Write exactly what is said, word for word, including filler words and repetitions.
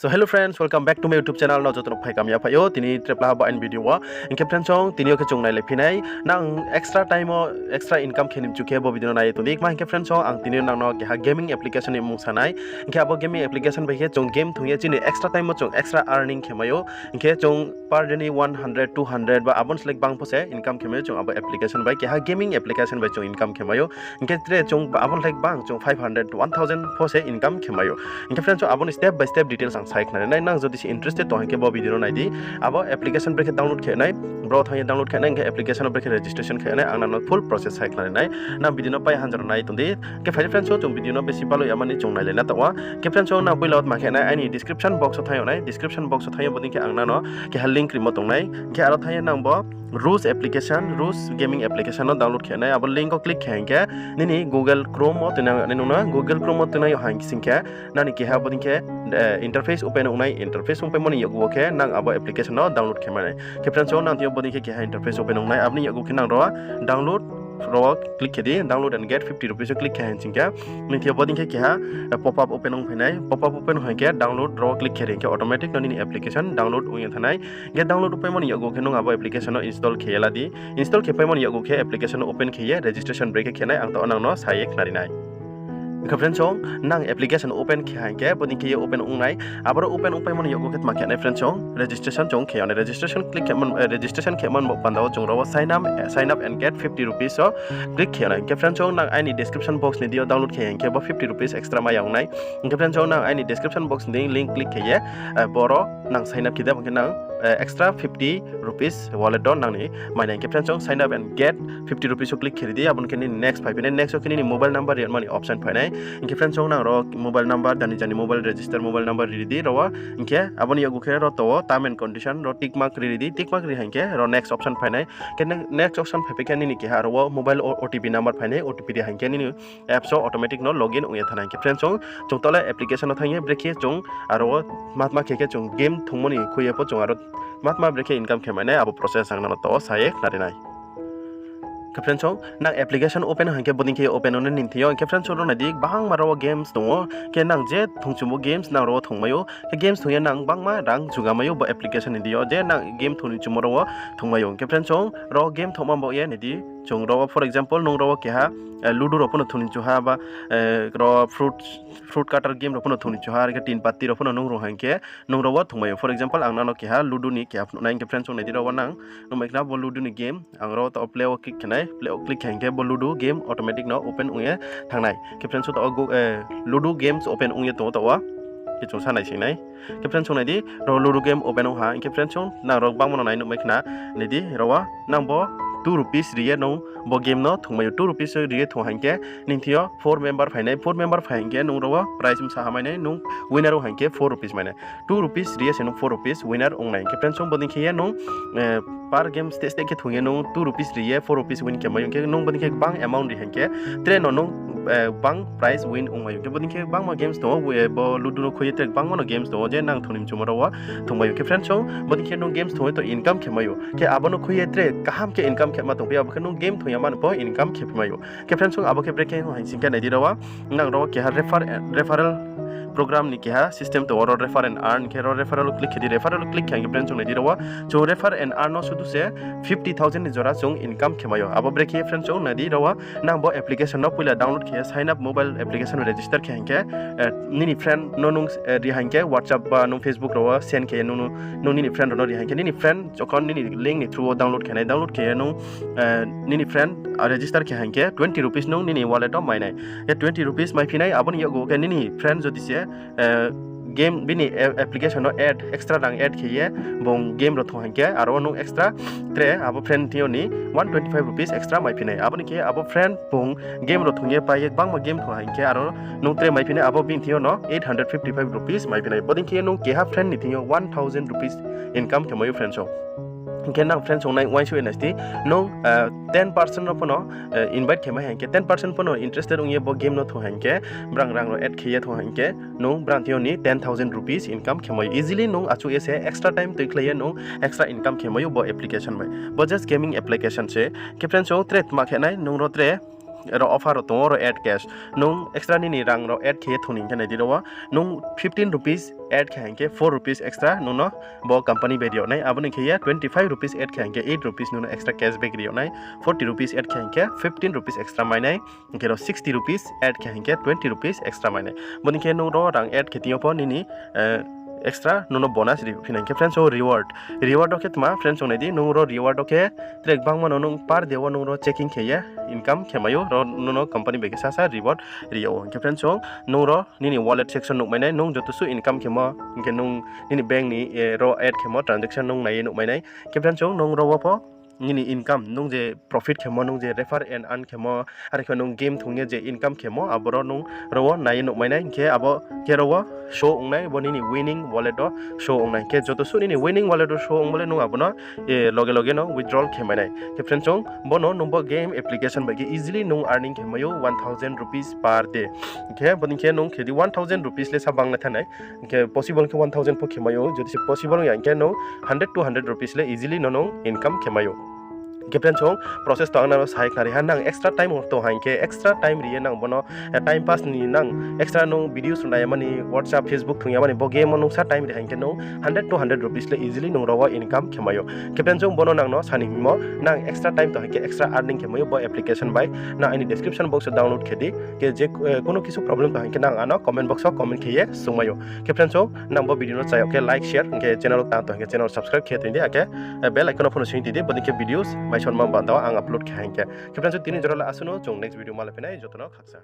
So hello friends, welcome back to my YouTube channel. Nrao joto no phaikam ya phai ou tini trepla ha bo aini video wo. Hing khe friends song, tini yo khe chung nailai phi nai. Nang extra time wo extra income khe ni mchu khe bo video no nai ye tong di. Kma hing khe friends song, ang tini yo nang no keha gaming application ni mmung sa nai. Hing khe abo gaming application bai khe chung game thung ye chini extra time wo chung extra earning khe mai ou. Hing khe chung per day ni one hundred, two hundred ba abo ni slái bang pho se income khe mai ou chung abo application bai. Keha gaming application bai chung income khe mai ou. Hing khe tre chung abo ni slái bang chung five hundred to one thousand pho se income khe mai ou. Hing khe friends song, abo ni step by step details ang sai khnari nai. Nang jodi se interested tong hing khe bo video no nai di. Abo application brekhe download khe nai, bro thanng ye download khe nai, hing khe application no brekhe registration khe nai, ang nang no full process sai khnari nai. Nang video no pai hanjra nai tong di. Hing khe phai di friends song, chung video no besi balo ya mani chung nailai na taoh wo. Hing khe friends song, nang poila wo tma khe nai, aini description box wo thanng ye nai, description box wo thanng ye bodei khe ang nang no keha link rimo tong nai. Hing khe aro thanng ye nang bo Ruse application, Ruse gaming application no download khe nai. Abo link wo click khe hing khe nini Google Chrome wo tuinai nai nung no, Google Chrome wo tuinai yo hing sing khe nani keha bodei khe interface open ong nai. Interface ong paimo ni yakgu wo khe nang abo application no download khe mai nai. Khe friends song, nang tini yo bodei khe keha interface open ong nai. Abo ni yakgu khe nang ro download ro wo click khe di, download and get fifty rupees wo click khe hing sing khe nini tini yo bodei khe keha pop up open ong phai nai. Pop up open ong hing khe download ro wo click khe ri hing khe automatic no nini application download ong ye thanng nai. Hing khe download ong paimo ni yakgu khe nung abo application no install khe ye la di. Install khe paimo ni yakgu khe application no open khe ye registration brekhe khe nai, ang taoh wo nang no sa ye khnari nai. Hing khe friends song, nang application open khe hing khe bodei khe ye open ong nai. Aboro open ong paimo ni yakgu khe tma khe nai friends song, registration chung khe ya nai. Registration click khe man, registration khe man bo panda wo chung ro wo sign up, sign up and get fifty rupees wo click khe ya nai. Hing khe friends song, nang aini description box ni deing yo download khe hing khe bo fifty rupees extra mai ya ong nai. Hing khe friends song, nang aini description box ni deing link click khe ye boro nang sign up khe di, abo khe nang extra fifty rupees wallet wo nang ni mai nai. Hing khe friends song, sign up and get fifty rupees wo click khe ri di, abo ni khe nini next phai phi nai. Next wo khe nini mobile number ri mani option phai nai. Hing khe friends song, nang ro mobile number, jani jani mobile register mobile number ri di ro wo. Hing khe abo ni yakgu khe ro to wo term and condition ro tick mark ri ri di, tick mark ri hing khe ro next option phai nai. Khe next option phai phi khe nini keha ro wo mobile O T P number phai nai, O T P ri hing khe nini apps wo automatic no login ong ye thanng nai. Hing khe friends song, chung taoh le application no thanng ye brekhe chung aro wo matma khe khe chung game thungmo ni khui ye pho chung aro matma brekhe income khe mai nai, abo process ang nang no taoh wo sa ye khnari nai. Khe friends song, nang application open hing khe bodei khe open ong nai nini thing yo. Hing khe friends song, ro nai di, gbangma ro wo games tong ou. Khe nang je thungchungmo games nang ro wo thung mai ou. Khe games thung ye nang gbangma rang juga mai ou bo application ni deing yo, je nang game thung ni chungmo ro wo thung mai ou. Hing khe friends song, ro game thungma bo ye nai di, chung ro wo for example nung ro wo keha Ludo ro pho no thung ni chu ha ba ro fruit cutter game ro pho no thung ni chu ha, are khe tin patti ro pho no nung rung hing khe nung ro wo thung mai ou. For example ang nang no keha Ludo ni keha phnuh nai. Hing khe friends song, nai di ro wo nang nuhmai khna bo Ludo ni game, ang ro wo taoh wo play wo click khe nai. Play wo click khe hing khe bo Ludo game automatic no open ong ye thanng nai. Khe friends song, taoh wo Ludo games open ong ye tong ou taoh wo. Khe chung sa naising nai. Khe friends song, nai di, ro Ludo game open ong ha. Hing khe friends song, nang ro gbangma no nai nuhmai khna, nai di ro wo nang bo two rupees ri ye nung bo game no thung mai ou. Two rupees ri ye thung hing khe nini thing yo four member phai nai. Four member phai hing khe nung ro wo prize bsa ha mai nai, nung winner ong hing khe four rupees mai nai. Two rupees ri ye se nung four rupees winner ong nai. Hing khe friends song, bodei khe ye nung per game steh steh khe thung ye nung two rupees ri ye four rupees win khe mai ou. Hing khe nung bodei khe gbang amount ri hing khe tre no nung gbang prize win ong mai ou. Hing khe bodei khe gbangma games tong ou, bo Ludo no khui ye tre gbangma no games tong ou je nang thung ni mchumo ro wo thung mai ou. Khe friends song, bodei khe nung games thung ye to income khe mai ou. Khe abo no khui ye tre kaham khe income khe ma tongphi, abo khe nung game thung ya mani pho income khe phi mai ou. Khe friends song, abo khe brekhe hing sing khe nai di ro wo, nang ro wo keha referral program ni keha system tong ou, ro refer and earn khe, ro referral wo click khe di. Referral wo click khe hing khe friends song, nai di ro wo chung refer and earn no sudu se fifty thousand ni jora chung income khe mai ou. Abo brekhe friends song, nai di ro wo nang bo application no poila download khe, sign up mobile application register khe hing khe nini friend no nung ri hing khe WhatsApp ba nung Facebook ro wo send khe ye nung nini friend rao no ri hing khe nini friend jokhon nini link ni through wo download khe nai, download khe ye nung nini friend register khe hing khe twenty rupees nung nini wallet wo mai nai. Khe twenty rupees maiphi nai, abo ni yakgu khe nini friend jodi se game bini application no add, extra rang add khe ye bung game ro thung hing khe aro wo nung extra tre abo friend thing yo ni one twenty five rupees extra maiphi nai. Abo ni khe abo friend bung game ro thung ye pai ye gbangma game thung hing khe aro nung tre maiphi nai, abo bini thing yo no eight hundred fifty five rupees maiphi nai. Bodei khe ye nung keha friend ni thing yo one thousand rupees income khe mai ou friends song. Hing khe nang friends song, nai uaingsouh ye nai di, nung ten person no pho no invite khe mai hing khe ten person pho no interested ong ye bo game no thung hing khe, brang rang ro add khe ye thung hing khe nung brang thing yo ni ten thousand rupees income khe mai ou. Easily nung achouh ye se extra time tuikhlai ye nung extra income khe mai ou bo application bai. Bo just gaming application se. Khe friends song, tre tma khe nai, nung ro tre ro offer rao tong ou, ro add cash. Nung extra nini rang rao add khe ye thung ni hing khe nai di ro wo. Nung fifteen rupees add khe hing khe four rupees extra nung no bo company bai ri yag nai. Abo ni khe ye twenty five rupees add khe hing khe eight rupees nung no extra cashback ri yag nai. Forty rupees add khe hing khe fifteen rupees extra mai nai. Hing khe ro sixty rupees add khe hing khe twenty rupees extra mai nai. Bo ni khe nung ro rang add khe tong yo pho nini extra nung no bonus ri phi nai. Hing khe friends, o reward. Reward wo khe tma friends, chung nai di, nung ro reward wo khe tre gbangma no nung per day wo nung ro checking khe ye income khe mai ou, ro nung no company bai khe sasa reward ri yag ou. Hing khe friends, chung nung ro nini wallet section nuhmai nai, nung joto suh income khemo, hing khe nung nini bank ni ro add khemo transaction nung nai ye nuhmai nai. Hing khe friends, chung nung ro wo pho nini income, nung je profit khemo, nung je refer and earn khemo, are khe nung game thung ye je income khemo, abo ro nung ro wo nai ye nuhmai nai. Hing khe abo khe ro wo show ong nai, bo nini winning wallet wo show ong nai. Hing khe joto suh nini winning wallet wo show ongmo le nung abo no loge loge no withdrawal khe mai nai. Khe friends, chung bo no nung bo game application bai khe easily nung earning khe mai ou one thousand rupees per day. Hing khe bo ni khe nung khe di one thousand rupees le sa bang le thanng nai. Hing khe possible khe one thousand pho khe mai ou, jodi se possible ong ya hing khe nung hundred, two hundred rupees le easily no nung income khe mai ou. Hing khe friends, chung process to ang nang no sai khnari ha, nang extra time tong ha hing khe extra time ri ye nang bo no time pass ni nang extra nung videos nai ya mani, WhatsApp, Facebook thung ya mani, bo game wo nung sa time ri ha hing khe nung hundred, two hundred rupees le easily nung ro wo income khe mai ou. Khe friends, chung bo no nang no sa ni hingmo, nang extra time tong ha hing khe extra earning khe mai ou bo application bai. Nang aini description box wo download khe di. Khe je kuno kisu problem tong ha hing khe nang ano comment box wo comment khe ye sungmai ou. Khe friends, chung nang bo video no chaya khe like, share, hing khe channel wo tang tong ha hing khe channel subscribe khe tong di, akhe bell icon no pho no sing tong di, bo ni khe videos mai sonma banda wo ang upload khe ha hing khe. Khe friends, chung tini jora le asuh no, chung next video malai phi nai, joto no khaksa.